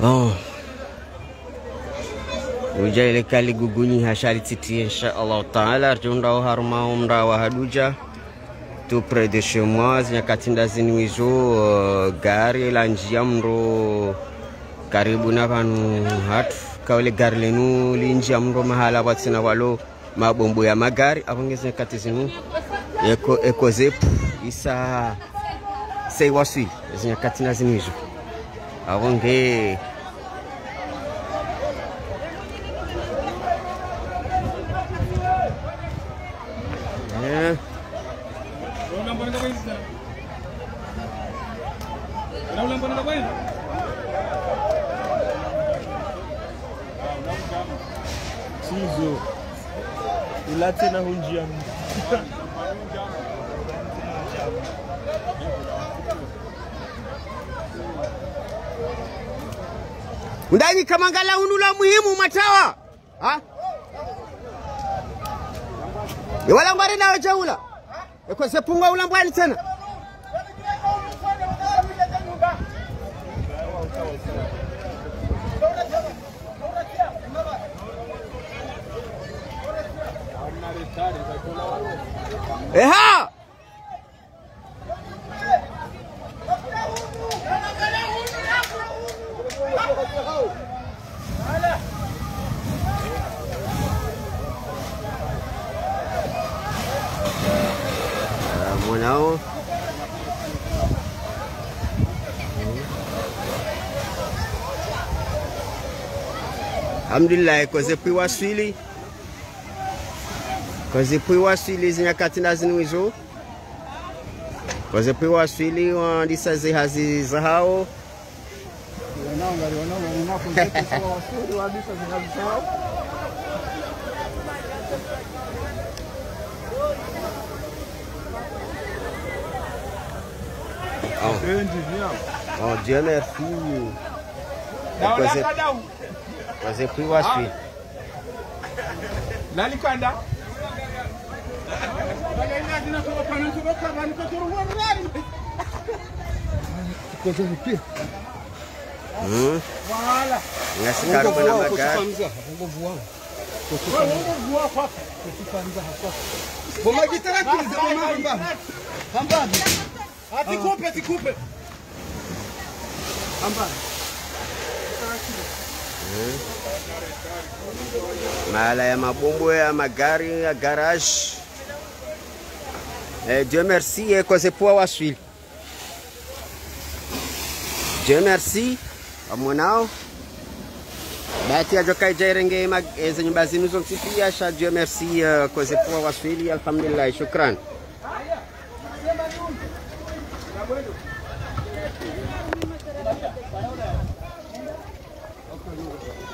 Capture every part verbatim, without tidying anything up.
Bon. Udja ile kali gugunyi hashali titi, insha Allah Ta'ala, ridjo ndrao harumwa omraya wa Hadudja. Tout près de chez moi, zinyakati ndazinu izo, euh, gari la ndjia mndro karibu na pvanu hatru, ka wele gari linu lindjia mndro mahala pvatsina walo mabombo ya magari, apvo nge zinyakati zinu, eko, eko zepu, isa, sei waswili, zinyakati ndazinu izo. Apvo nge. Eh. Sizo. Ila tsena hundjia mndro. Undani kamangala unu la muhimu matawa. Ha? Iwala ngwari nawe djaula. Eko zepu ngwa ulambwani tsena. Eha! Ah, mwanao. Alhamdulillah, eko zepu waswili. Eko zepu waswili zinyakati ndazinu izo. Eko zepu waswili, wandisa zihazi zahao. Oh. Oh, Dieu merci. Eko ze-, eko zepu waswili. Lalikanda. Hmm. Ngasi karibu na magari. Ati kupe, ati kupe. Amba. Eh. Mahala ya mabombo ya magari ya garage. Eh, Dieu merci, eko zepu waswili. Dieu merci, amwonao. Bahati yadjoka idja irenge ma-, eh, ze nyumba zinu zontsi pia, sha Dieu merci, eh, eko zepu waswili, alhamdulillah, shukran.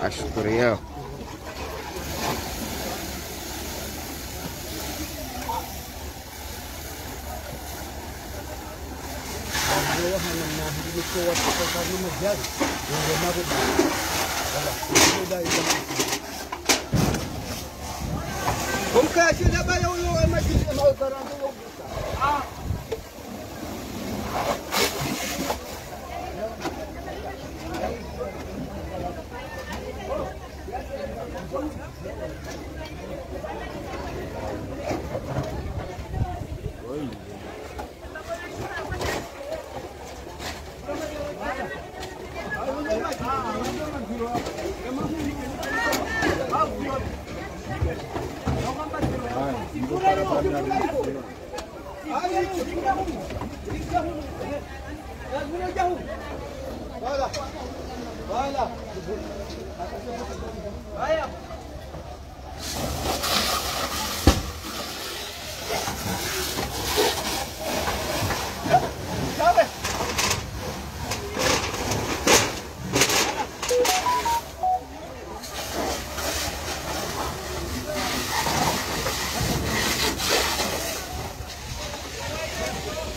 Ashukuriya.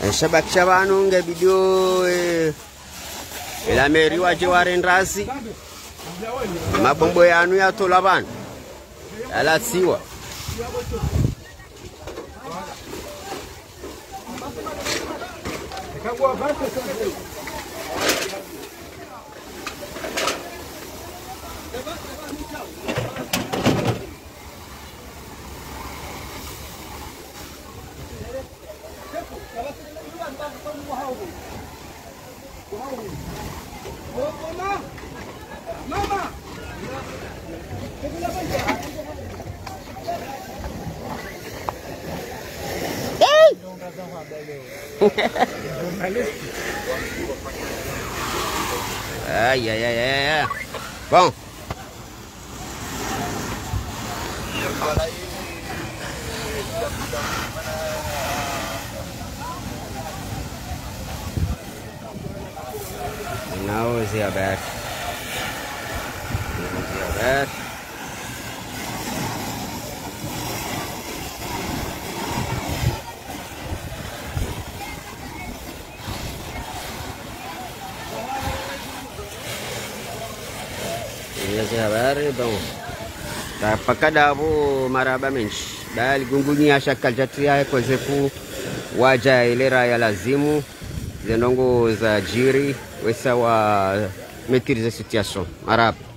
Eshabakisha pvanu nge video, eh, ela meri wadje warendrazi. Mabombo yanu yatolwa pvanu. Yalatsiwa. Eka ngwa vase sasa. Aïe, aïe, aïe, aïe, aïe. Bon. Nawo zi habari. Nawo zi habari. Nawo zi habari, bon. Tapvakada apvo marahaba mendji. Bali gungunya shakal jatria kozefu wadja ilera ya lazimu. Ze ndrongoo zadjiri, wesa wa maîtriser situation. Marahaba.